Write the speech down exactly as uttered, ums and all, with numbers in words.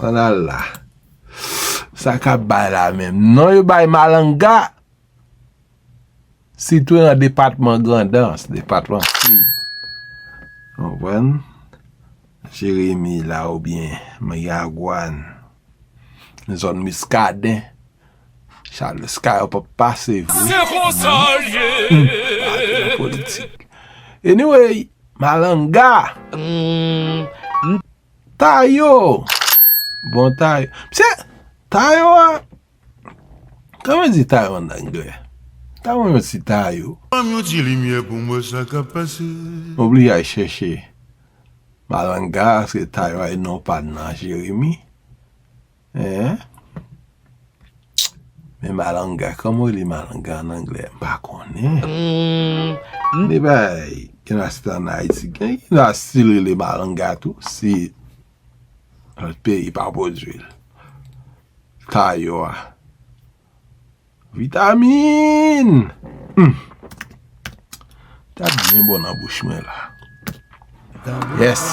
Ann al la. Sa k ap bay la menm? Non, yo bay malanga. Sitou nan depatman Grandans, depatman Sid. Konprann? Jeremi la oubyen Miragwàn. Zòn Miskaden. Charles Sky p ap pase vre. Se konsa l ye. Antre nan politik. Anyway, malanga. Tayo. Bon, Tayo. Misye, Tayo a. Kòman di Tayo an anglè? Tayo, mwen si Tayo. Ban m yon ti limyè pou m wè sa k ap pase. M oblije al chèche malanga, paske Tayo a e non pa nan Jeremi. Hein? Men malanga, kòman w rele malanga an anglè? M pa konnen. Li bay, gen la se ann Ayiti, gen la stil rele malanga tou, si lòt peyi pa pwodui l. Tayo a. Vitamin! Hmm. T ap byen bon nan bouch mwen la. Yes.